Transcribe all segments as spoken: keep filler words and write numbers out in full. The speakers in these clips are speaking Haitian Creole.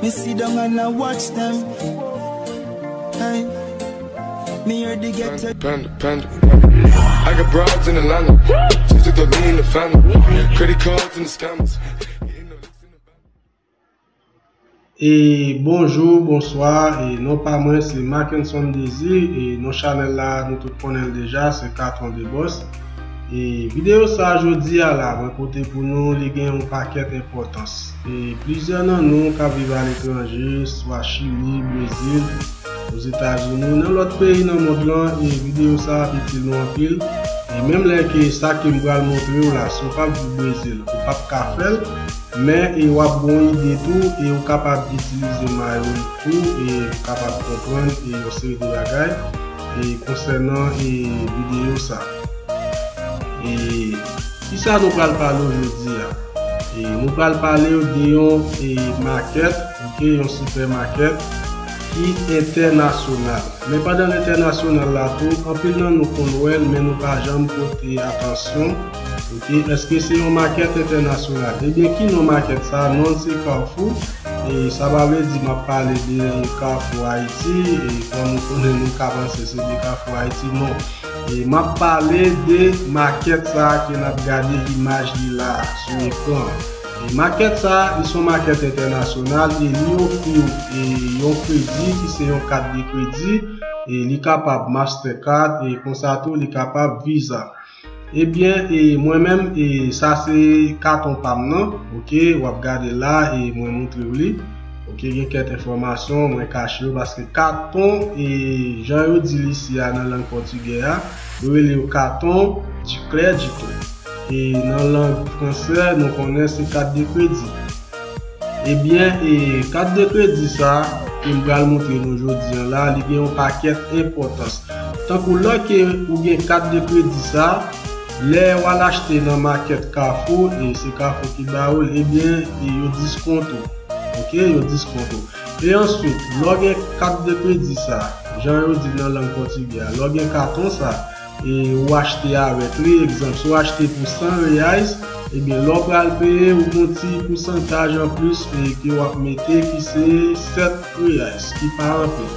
Me sit down and I watch them. Hey, me hear the ghetto. Panda, panda, panda. I got broads in Atlanta. Just took the lean in the family. Credit cards and the scammers. E bonjou, bonswa, e non pa mwen se Mackenson Désir, e non chanèl la nou tout konnen l deja, se Katon de Bòs. E videyo sa jodi a la, mwen pote pou nou, li gen yon pakèt enpòtans. E plizyè nan nou k ap viv aletranje, swa Chili, Brezil, Ozetazini, nan lòt peyi nan mond lan, e videyo sa ap itil nou anpil. E menm lè ke sa ke m pral montre w la, si w p ap viv Brezil, ou p ap ka fè l, men e w ap gen yon ide tou, e ou kapab itilize may ou tou, e ou kapab konprann e yon seri de bagay e konsènan e videyo sa. E kisa nou pral pale w jodi a? E nou pral pale w de yon e makèt, oke, yon sipèmakèt ki entènasyonal. Men pandan l entènasyonal la tou, anpil nan nou konn wè l, men nou pa janm pote atansyon, oke, èske se yon makèt entènasyonal? Ebyen, ki non makèt sa? Non l se Carrefour. E sa pa vle di m ap pale de Carrefour Ayiti, e kòm ou konnen nou ka panse se de Carrefour Ayiti, non. E m ap pale de makèt sa a ke n ap gade imaj li la sou ekran an. E makèt sa a, li se yon makèt entènasyonal e li ofri w, e, yon kredi ki se yon kat de kredi, e li kapab Mastercard, e konsa tou li kapab Visa. Ebyen, e mwen menm, e sa se katon pa m nan, oke, w ap gade la, e mwen montre w li. Oke, gen kèk enfòmasyon, mwen kache yo, paske katon, e jan yo di l isi a nan lang pòtigè a, yo rele yo cartão de crédito. E nan lang fransè, nou konnen se kat de kredi. Ebyen, e kat de kredi sa ke m pral montre nou jodi an la, li gen yon pakèt enpòtans. Tankou lè ke ou gen kat de kredi sa, lè w al achte nan makèt Carrefour, e se Carrefour ki ba ou l, ebyen, e yo diskonte w. Oke, yo diskonte w. E answit, lè w gen kat de kredi sa, jan yo di nan lang pòtigè a, lè w gen katon sa, e ou achte avèk li, egzanp, si w achte pou san reais, ebyen, lè w pral peye, ou gen yon ti pousantaj anplis, e ke w ap mete ki se sèt reais, ki pa anpil,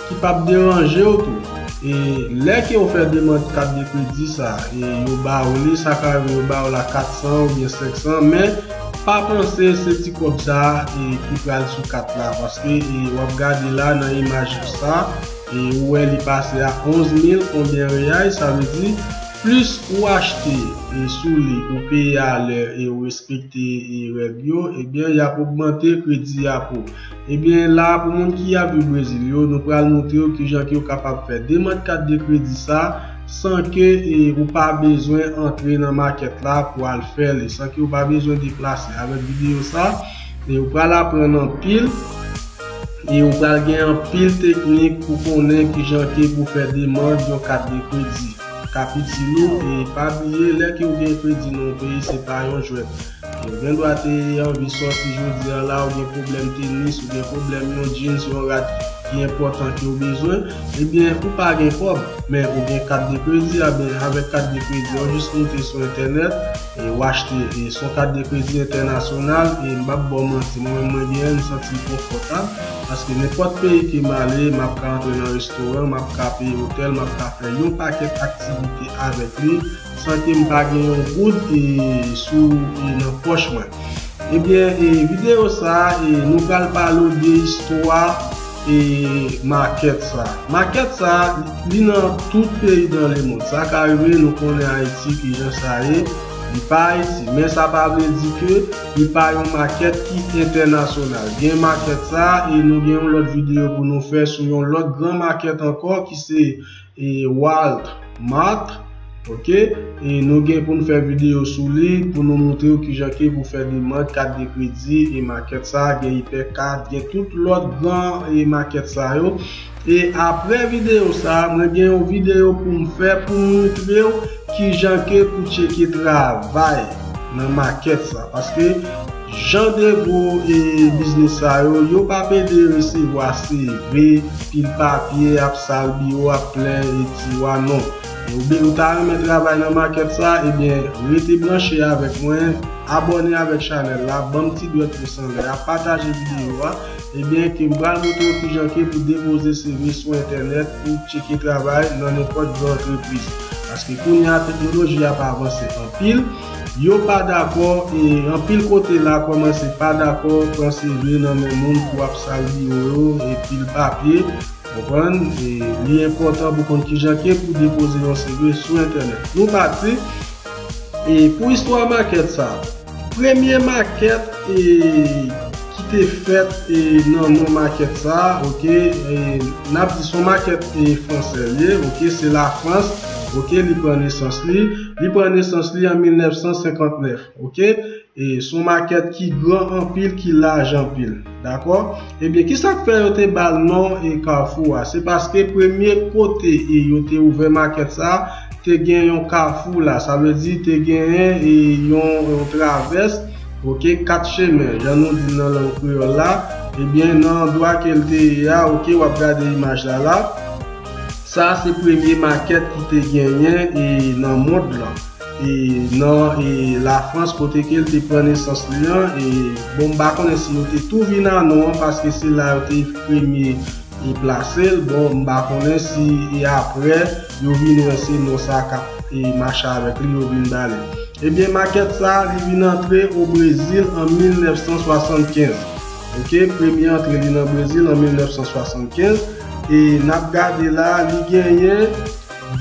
ki p ap deranje w tou. E lè ke w fè demann kat de kredi sa, e yo ba w li, sa ka rive yo ba w la katsan oubyen senksan, men pa panse se ti kòb sa, e ki pral sou kat la, paske, e w ap gade la nan imaj sa, e ou wè li pase a onz mil konbyen reais, sa vle di, plis ou achte, e sou li, ou peye alè, e ou respekte, e règ yo, ebyen, y ap ogmante kredi a pou ou. Ebyen, la, pou moun ki ap viv Brezil yo, nou pral montre w kijan ke w kapab fè demann kat de kredi sa, san ke, e, ou pa bezwen antre nan makèt la pou al fè li, san ke w pa bezwen deplase. Avèk videyo sa, e, ou pral aprann anpil, e ou pral gen anpil teknik pou konnen kijan ke pou fè demann yon kat de kredi k ap itil ou, e pa bliye, lè ke w gen kredi nan yon peyi, se pa yon jwèt. E ou gen dwa te anvi sòti jodi a la, ou gen pwoblèm tenis, ou gen pwoblèm yon jeans, yon rad ki enpòtan ke w bezwen, ebyen, ou pa gen kòb, men ou gen kat de kredi, a ben, avèk kat de kredi, ou jis moute sou entènèt, e ou achte, e se yon kat de kredi entènasyonal, e m p ap ba w manti, mwen menm mwen genyen l, m santi l konfòtab, paske nenpòt peyi ke m ale, m ap ka antre nan restoran, m ap ka peye otèl, m ap ka fè yon pakèt aktivite avèk li, san ke m pa gen yon goud, e, sou, e, nan pòch mwen. Ebyen, e, videyo sa a, e, nou pral pale w de istwa, e, makèt sa a. Makèt sa a, li nan tout peyi dans le monde. Sa ka rive, nou konnen Ayiti, kijan sa ye. Li pa Ayiti, men sa pa vle di ke li pa yon makèt ki entènasyonal. Gen makèt sa a, e nou gen yon lòt videyo pou nou fè sou yon lòt gran makèt ankò ki se, e, Walmart, oke? E nou gen pou n fè videyo sou li, pou nou montre w kijan ke pou fè demann kat de kredi, e makèt sa a, gen Hipercard, gen tout lòt gran, e, makèt sa yo. E apre videyo sa a, mwen gen yon videyo pou m fè pou m montre w kijan ke pou tcheke travay nan makèt sa. Paske jan de gwo, e, biznis sa yo, yo p ap ede resevwa C V, pil papye, ap sal biwo, ap plen, e, tiwa, non. Oubyen ou ta renmen travay nan makèt sa, ebyen, rete branche avèk mwen, abòne avèk chanèl la, ban m ti dwèt pous anlè a, pataje videyo a, ebyen, ke m pral montre w kijan ke pou depoze C V sou entènèt pou tcheke travay nan nenpòt gran antrepriz. Paske kounye a, teknoloji ap avanse anpil, yo pa dakò, e anpil kote la kòmanse pa dakò pran C V nan men moun pou ap sal biwo yo, e pil papye, konprann? E li enpòtan pou konn kijan ke pou depoze yon C V sou entènèt. Nou pati. E pou istwa makèt sa, premye makèt, e, ki te fèt, e, nan non makèt sa, oke, e, n ap di se yon makèt, e, fransè li ye, oke, se Lafrans, oke, li pran nesans li, li pran nesans li an mil nèf san senkant nèf, oke, e se yon makèt ki gran anpil, ki laj anpil, dakò? Ebyen, ki sa k fè yo te ba l non, e, Kafou a? Se paske premye kote, e, yo te ouvè makèt sa, te gen yon kafou la, sa vle di te genyen, e, yon, yon travès, oke, kat chemen, jan nou di nan lang kreyòl la, ebyen, nan andwa ke l te ye a, oke, w ap gade imaj la la, sa se premye makèt ki te genyen, e, nan mond lan, e, nan, e, Lafrans kote ke l te pran nesans li an, e, bon, m pa konnen si yo te tou vin a non an, paske se la yo te premye e plase l. Bon, m pa konnen si e apre yo vin wè se non sa k ap e mache avèk li, yo vin ba li. Ebyen, makèt sa, li vin antre o Brezil an mil nèf san swasannkenz. Oke, premye antre li nan Brezil an mil nèf san swasannkenz. E n ap gade la, li genyen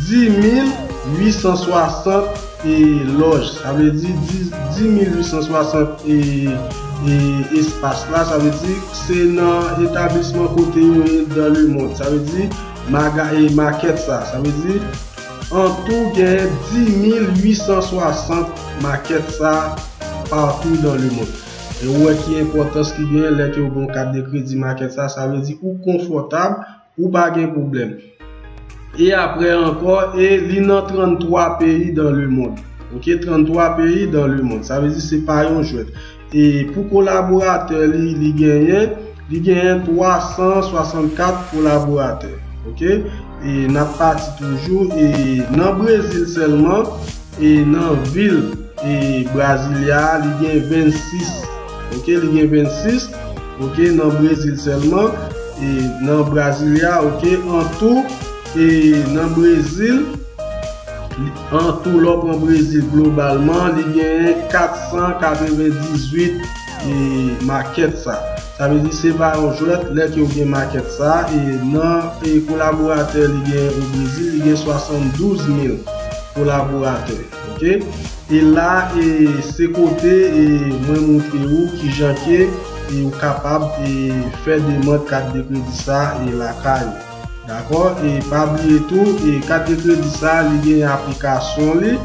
dis mil uit san swasant e lòj. Sa vle di dis, dis mil uit san swasant e, e espas la. Sa vle di se nan etablisman kote yo ye dans le monde. Sa vle di maga, e makèt sa. Sa vle di an tou genyen dis mil uit san swasant makèt sa partou dans le monde. E ou wè ki enpòtans ki genyen lè ke ou gen yon kat de kredi makèt sa. Sa vle di ou konfòtab, ou pa gen pwoblèm. E apre ankò, e li nan tranntwa peyi dans le monde. Oke, tranntwa peyi dans le monde. Sa vle di se pa yon jwèt. E pou kolaboratè li, li genyen, li genyen twa san swasannkat kolaboratè. Oke? E n ap pati toujou, e nan Brezil sèlman, e nan vil, e Brasilia, li gen vennsis. Oke, li gen vennsis. Oke, nan Brezil sèlman. E nan Brasilia, oke, an tou, e nan Brezil, an tou, lè w pran Brezil globalman, li genyen kat san katrevendizuit e makèt sa. Sa vle di se pa yon jwèt lè ke w gen makèt sa, e nan, e kolaboratè li gen o Brezil, li gen swasanndouz mil kolaboratè. Oke? E la, e se kote, e mwen montre ou kijan ke, e ou kapab, e fè demann kat de kredi sa, e lakay ou. Dakò? E pa bliye tou, e kat de kredi sa, li gen aplikasyon li.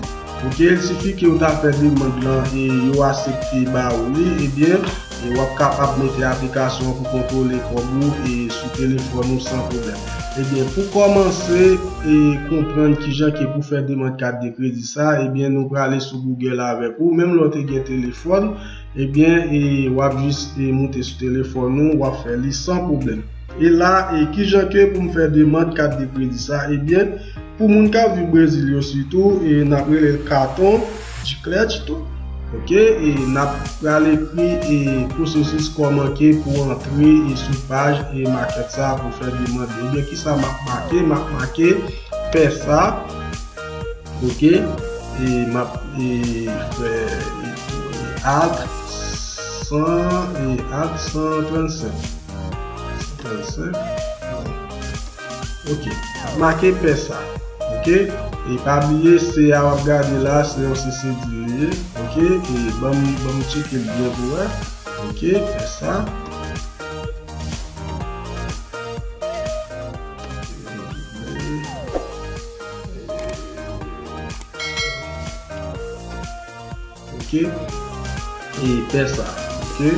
Oke? Il sifi ke ou ta fè demann lan, e yo aksepte ba ou li, ebyen, e w ap kapab mete aplikasyon an pou kontwole kòb ou, e sou telefòn ou san pwoblèm. Ebyen, pou kòmanse, e konprann kijan ke pou fè demann kat de kredi sa, ebyen, nou prale sou Google avèk ou. Menm lè w te gen telefòn, ebyen, e w ap jis, e moute sou telefòn ou, w ap fè li san pwoblèm. E la, e kijan ke pou m fè demann kat de kredi sa? Ebyen, pou moun k ap viv Brezil yo sitou, e n ap rele l cartão de crédito. Oke, e n ap pral ekri, e pwosesis kòman ke pou antre, e sou paj, e makèt sa pou fè demann. Ebyen, kisa m ap make? M ap make pèsa. Oke, e m ap, e fè, e, Alt san, e Alt san trannsenk. San trannsenk. Oke, ap make pèsa. Oke, e pa bliye se a w ap gade la, se yon C C D li ye. Oke, e ban m, ban m tcheke l byen pou wè. Oke, pèsa. Oke. E pèsa. Oke.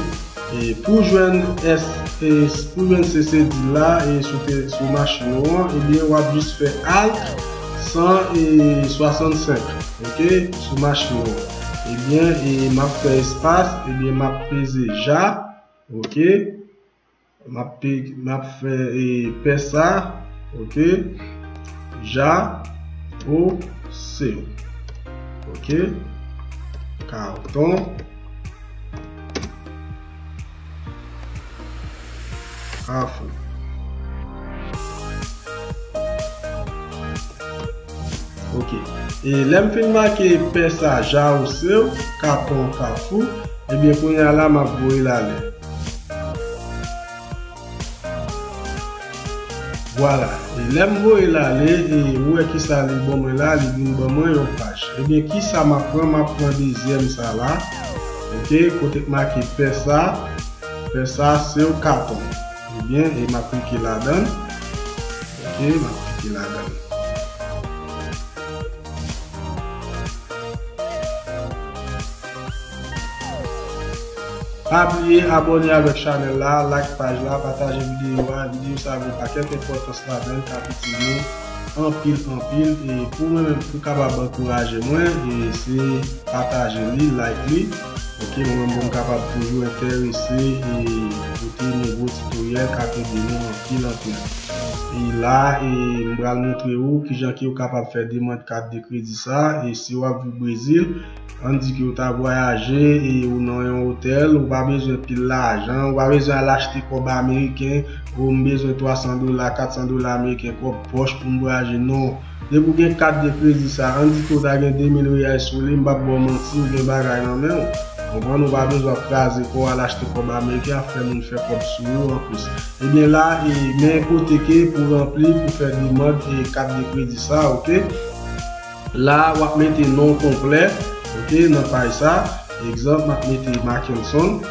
E pou jwenn S, e pou jwenn C C D la, e sou te, sou machin ou an, ebyen, w ap jis fè Alt san e swasannsenk. Oke. Sou machin ou an. Ebyen, e m ap fè espas, ebyen, m ap peze ja. Oke. M ap pe-, m ap fè, e, pèsa, oke, ja, O, se. Ok. Katon. Kafou. Ok. E lè m fin make pè sa, ja ou se, katon, kafou, ebyen, kounye a la, m ap voye l ale. Vwala. E lè m voye l ale, e ou wè kisa li ban mwen la, li vin ban mwen yon paj. Ebyen, kisa m ap pran? M ap pran dezyèm sa la. Ok, kote k make pè sa, pè sa se yon katon. Ebyen, e m ap klike ladan l. Ok, m ap klike ladan l. Pa bliye abòne avèk chanèl la, like paj la, pataje videyo a. Videyo sa gen pakèt enpòtans ladan l k ap itil nou anpil, anpil. E pou mwen menm, pou kapab ankouraje mwen, e se pataje li, like li. Ok, mwen menm, pou m kapab toujou enterese e pote nouvo titoryèl k ap ede nou anpil, anpil. E la, e m pral montre ou kijan ke ou kapab fè demann kat de kredi sa. E si w ap viv Brezil, ann di ke w ta vwayaje e ou nan yon otèl, ou pa bezwen pil lajan, ou pa bezwen al achte kòb ameriken, ou m bezwen twa san dola, kat san dola ameriken kòb pòch pou m vwayaje. Non. Depi w gen kat de kredi sa, ann di ke w ta gen de mil reyal sou li, m p ap ba w manti, ou gen bagay nan men w. Konprann? Ou pa bezwen ap kraze kò w al achte kòb ameriken, ap fè moun fè kòb sou ou anplis. Ebyen la, e, men kote ke pou ranpli, pou fè demann, e, kat de kredi sa, ok? La, w ap mete non konplè, ok, nan paj sa. Egzanp, m ap mete Mackenson.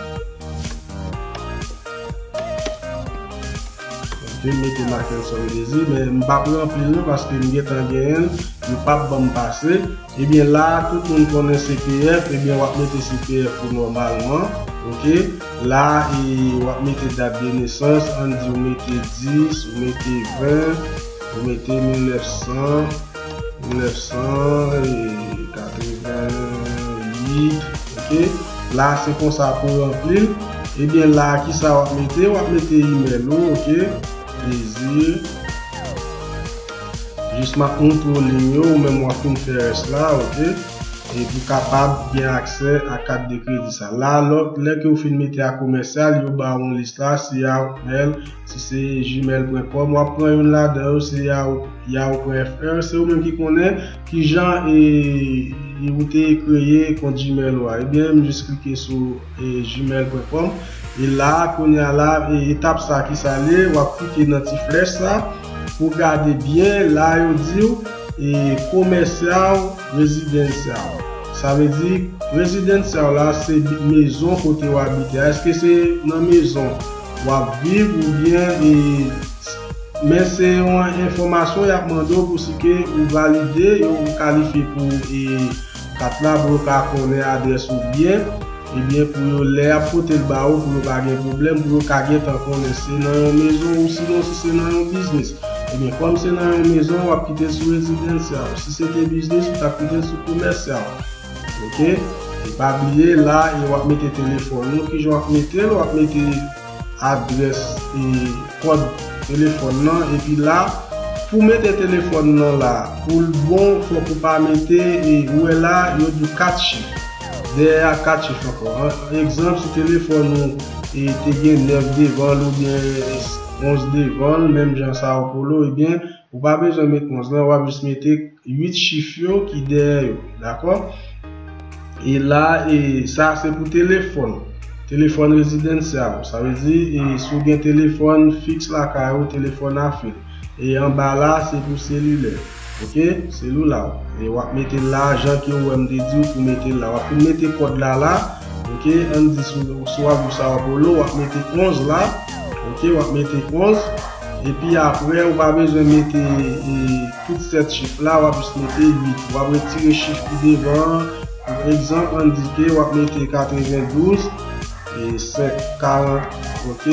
Ok, m mete Mackenson Désir, men m p ap ranpli l non, paske m gentan genyen l, yo p ap ban m pase. Ebyen la, tout moun konnen C P F, ebyen w ap mete C P F ou nòmalman, ok? La, e w ap mete dat de nesans, ann di ou mete dis, ou mete ven, ou mete mil nèf san, mil nèf san e katrevenn uit, ok? La, se konsa pou ranpli l. Ebyen, la, kisa w ap mete? W ap mete imèl ou, ok? Désir. Jis m ap montre w liy yo, ou menm w ap fin fè rès la, ok? E pou kapab gen aksè a kat de kredi sa. La, lòt, lè ke w fin mete a komèsyal, yo ba w yon lis la, si a w mèl, si se gmail pwen kòm, w ap pran youn ladan yo, se Yahoo, yahoo pwen F R, se ou menm ki konnen kijan e, e ou te kreye kont Gmail ou a. Ebyen, m jis klike sou, e, gmail pwen kòm. E la, kounye a la, e, etap sa ki sa l ye, w ap klike nan ti flèch sa pou gade byen. La, yo di w, e, commercial, residential. Sa vle di, residential la, se bi-, mezon kote w abite a. Èske se nan mezon w ap viv oubyen, e, men se yon enfòmasyon y ap mande w pou si ke ou valide, yo, ou kalifye pou, e, kat la, pou yo ka konnen adrès ou byen, ebyen, pou yo, lè y ap pote l ba ou, pou yo pa gen pwoblèm, pou yo ka gentan konnen si se nan yon mezon ou sinon si se nan yon biznis. Ebyen, kòm se nan yon mezon, w ap kite l sou rezidansyal. Si se te biznis, ou t ap kite l sou komèsyal. Ok? E pa bliye, la, e w ap mete telefòn ou. Kijan w ap mete l? W ap mete adrès, e, kòd telefòn nan. Epi la, pou mete telefòn nan la, pou l bon, fòk ou pa mete, e, ou wè la, yo di w kat chif. Dèyè a kat chif ankò. An, egzanp, si telefòn ou, e, te gen nèf devan l oubyen onz devan l, menm jan Sao Paulo, ebyen, ou pa bezwen met onz lan, w ap jis mete uit chif yo ki dèyè yo, dakò? E la, e sa se pou telefòn. Telefòn rezidansyal, sa vle di, e si w gen telefòn fiks lakay ou, telefòn a fil. E anba la, se pou selilè. Ok? Selila w. E w ap mete l la, jan ke ou wè m te di w pou mete l la. W ap fin mete kòd la la. Ok? Ann di si w, si w ap viv Sao Paulo, w ap mete onz la. Ok? W ap mete onz. Epi apre, ou pa bezwen mete, e, tout sèt chif la, w ap jis mete uit. W ap retire chif ki devan an. Pou egzanp, ann di ke w ap mete katrevendouz, e, senk, karant, ok,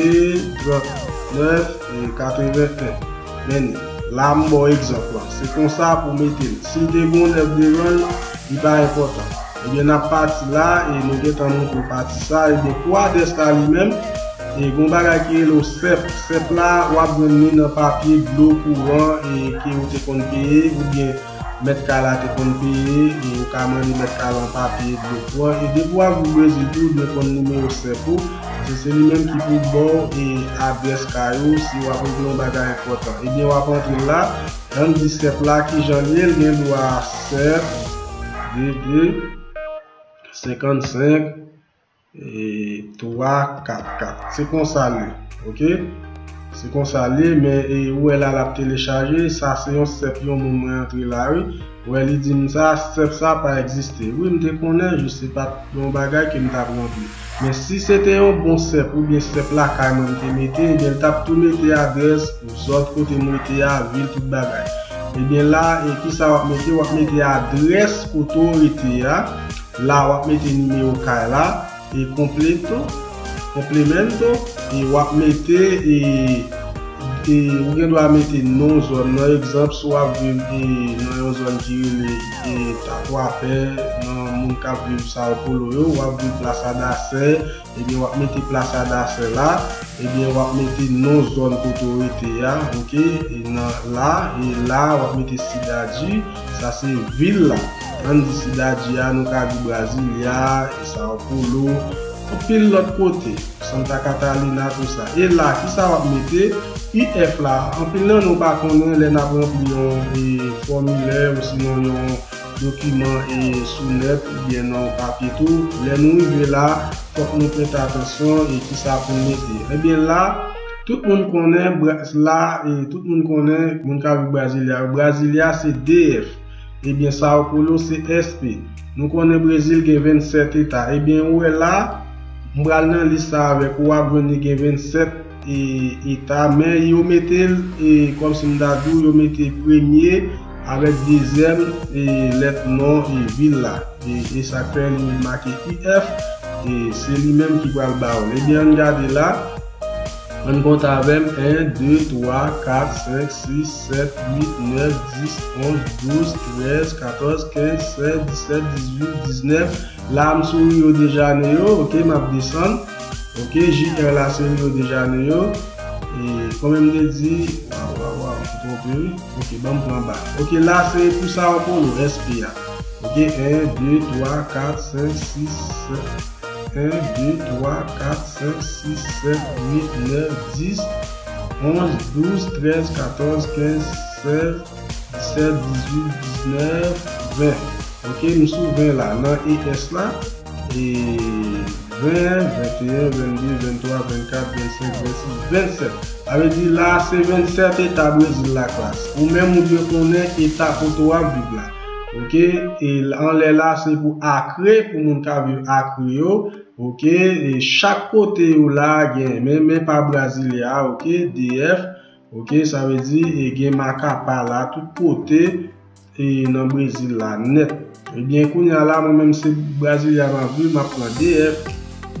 trannèf, e, katrevenn. Men, la, m ba w egzanp lan. Se konsa pou mete l. Si l te gen yon nèf devan l, li pa enpòtan. Ebyen, n ap pati la, e nou gentan montre w pati sa. Ebyen, pou adrès la li menm, e gen yon bagay ki rele w sèp. Sèp la, w ap jwenn li nan papye dlo kouran, e ke ou te konn peye, oubyen mèt kay la te konn peye, e ou ka mande mèt kay la yon papye dlo pou an. E depi w ap viv Brezil tou, ou dwe konn nimewo sèp ou, paske se li menm ki pou ba w e adrès kay ou si w ap regle yon bagay enpòtan. Ebyen, w ap antre la, ann di sèp la, kijan l ye, l gen dwa sèt, de de, senkannsenk, e twa kat kat. Se konsa l ye, oke? Se konsa l ye, men, e, ou wè la, l ap telechaje. Sa se yon sèp yon moun mwen antre la, wi. Ou wè, li di m sa, sèp sa pa egziste. Wi, m te konnen, jis se pa t yon bagay ke m t ap ranpli. Men si se te yon bon sèp oubyen sèp lakay mwen m te mete, ebyen, l t ap tou mete adrès, zòn kote m rete a, vil, tout bagay. Ebyen, la, e kisa w ap mete? W ap mete adrès kote w rete a. La, w ap mete nimewo kay la, e completo, complemento, e w ap mete, e, e ou gen dwa mete non zòn nan. Egzanp, si w ap viv, e, nan yon zòn ki rele, e, Tatuapé, nan moun k ap viv São Paulo yo, w ap viv Plaza da Sé, ebyen, w ap mete Plaza da Sé la, ebyen, w ap mete non zòn kote w rete a, oke? E nan la, e la, w ap mete cidade, sa se vil la. Ann di cidade a, nou ka di Brasilia, e São Paulo, anpil lòt kote, Santa Catarina, tou sa. E la, kisa w ap mete? U F la, anpil nan nou pa konnen lè n ap ranpli yon, e, fòmilè, osinon yon dokiman, e, sou nèt oubyen nan yon papye tou. Lè nou rive la, fòk nou prete atansyon e kisa pou n mete. Ebyen la, tout moun konnen Bra-, la, e, tout moun konnen, moun k ap viv Brasilia yo, Brasilia se D F. Ebyen, São Paulo se S P. Nou konnen Brezil gen vennsèt eta. Ebyen, ou wè la, m pral nan lis sa avèk ou, w ap jwenn li gen vennsèt e, eta, men yo mete l, e, kòmsi m ta di w, yo mete premye avèk dezyèm, e, lèt non, e, vil la. E, e sa k fè li make U F, e, se li menm ki pral ba w l. Ebyen, ann gade la, ann konte avè m, en, de, twa, kat, senk, sis, sèt, uit, nèf, dis, onz, douz, trèz, katòz, kenz, sèz, disèt, dizuit, diznèf, la, m sou Rio de Janeiro, oke, m ap desann. Oke, J R la, se Rio de Janeiro. E, konbyen m te di? Waw, waw, waw, m twonpe, wi. Oke, ban m pran bak. Oke, la, se pou São Paulo, S P a. Oke, en, de, twa, kat, senk, sis, sèt. En, de, twa, kat, senk, sis, sèt, uit, nèf, dis, onz, douz, trèz, katòz, kenz, sèz, disèt, dizuit, diznèf, ven. Oke, m sou ven la, nan E S la, e ven, venteyen, vennde, venntwa, vennkat, vennsenk, vennsis, vennsèt. Sa vle di la, se vennsèt eta Brezil la, klas. Ou menm, ou dwe konnen eta kote w ap viv la. Oke, e anlè la, se pou Acre, pou moun k ap viv Acre yo. Oke, e chak kote yo la, gen, men, men pa Brasilia, oke, D F. Oke, sa vle di, e gen Macapá la, tout kote, e nan Brezil la, nèt. Ebyen, kounye a la, mwen menm, se Brasilia m ap viv, m ap pran D F.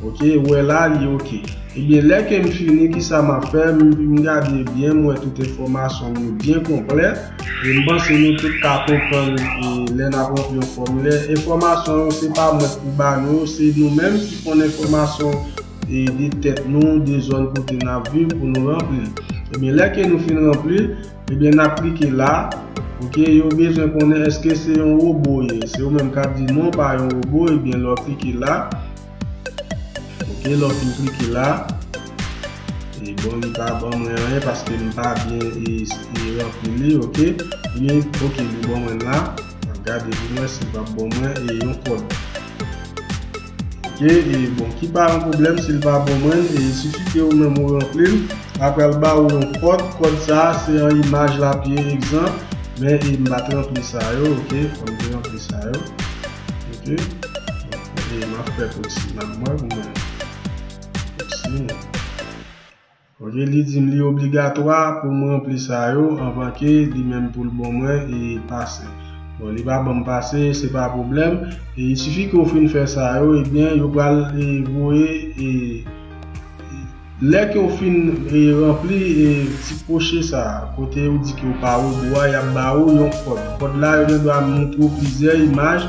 Oke, ou wè la, li oke. Ebyen, lè ke m fini, kisa m ap fè? M, m gade byen, m wè tout enfòmasyon m yo byen konplè. E m panse nou tout ka konprann, e, lè n ap ranpli yon fòmilè. Enfòmasyon yo, se pa mwen k pou ba nou yo, se nou menm ki konn enfòmasyon, e, de tèt nou, de zòn kote n ap viv pou nou ranpli l. Ebyen, lè ke nou fin ranpli l, ebyen, n ap klike la. Oke, yo bezwen konnen èske se yon wobo ye. Se yo menm k ap di non, pa yon wobo. Ebyen, lè w klike la, oke, lè w fin klike la, e bon, li pa ban mwen anyen paske m pa byen, e, e ranpli li, oke. Ebyen, oke, li ban mwen la. M ap gade pou mwen si l p ap ban mwen, e, yon kòd. Oke, e bon, ki pa yon pwoblèm si l pa ban mwen, e, il sifi ke ou menm ou ranpli l. Apre l ba ou yon kòd, kòd sa a se an imaj l ap ye, egzanp, men, e, m pa t ranpli sa yo, oke, fò m te ranpli sa yo. Oke, e, m ap fè pwoksi, m ap mwen pou mwen. Pwoksi, non. Oke, li di m li obligatwa pou m ranpli sa yo anvan ke li menm pou l ban mwen e pase. Bon, li pa ban m pase, se pa pwoblèm. E il sifi ke w fin fè sa yo, ebyen, yo pral, e, voye, e, lè ke w fin, e, ranpli, e, ti koche sa a, kote yo di ke w pa wobo a, y ap ba ou yon kòd. Kòd la, yo gen dwa montre w plizyè imaj.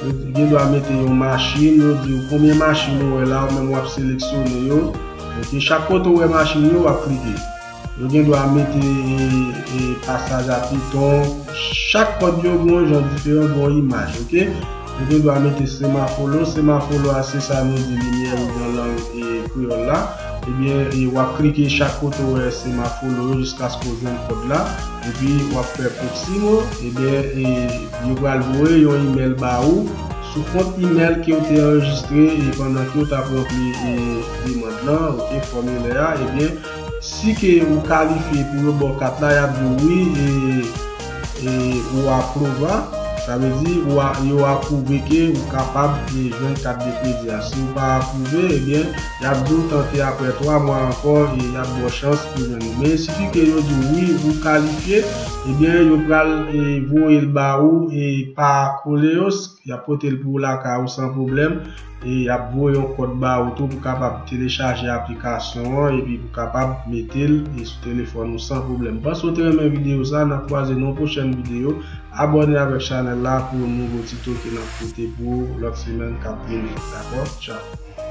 Yo gen dwa mete yon machin, yo di w konbyen machin ou wè la, ou menm w ap seleksyone yo. Oke, chak kote w wè machin yo, w ap klike. Yo gen dwa mete e, e, pasaj a piton. Chak kòd yo gen yon jan diferan, gen yon imaj, oke? Yo gen dwa mete semafollow. Semafollow a, se sa nou di limyè wouj nan lang e, kreyòl la. Ebyen, e, w ap klike chak kote w wè semafollow yo jiskaske w jwenn kòd la. Epi, w ap fè proximo. Ebyen, e, yo pral voye yon imèl ba ou sou kont imèl ke w te anrejistre e pandan ke w t ap ranpli e, demann lan, oke, fòmilè a. Ebyen, si ke ou kalifye pou yo ba w kat la, y ap di w wi, e, e ou apwouve, sa vle di ou a, yo apwouve ke ou kapab e jwenn kat de kredi a. Si ou pa apwouve, ebyen, y ap di w tante apre twa mwa ankò e y ap ba w chans pou jwenn li. Men sifi ke yo di w wi, ou kalifye, ebyen, yo pral e voye l ba ou e pa Coleos, y ap pote l pou ou lakay ou san pwoblèm. E y ap voye yon kòd ba ou tou pou kapab telechaje aplikasyon an epi pou kapab mete l e sou telefòn ou san pwoblèm. Panse w te renmen videyo sa, n ap kwaze nan yon pwochèn videyo. Abòne avèk chanèl la pou nouvo tito ke n ap pote pou ou lòt semèn k ap vini. Dakò? Tchao.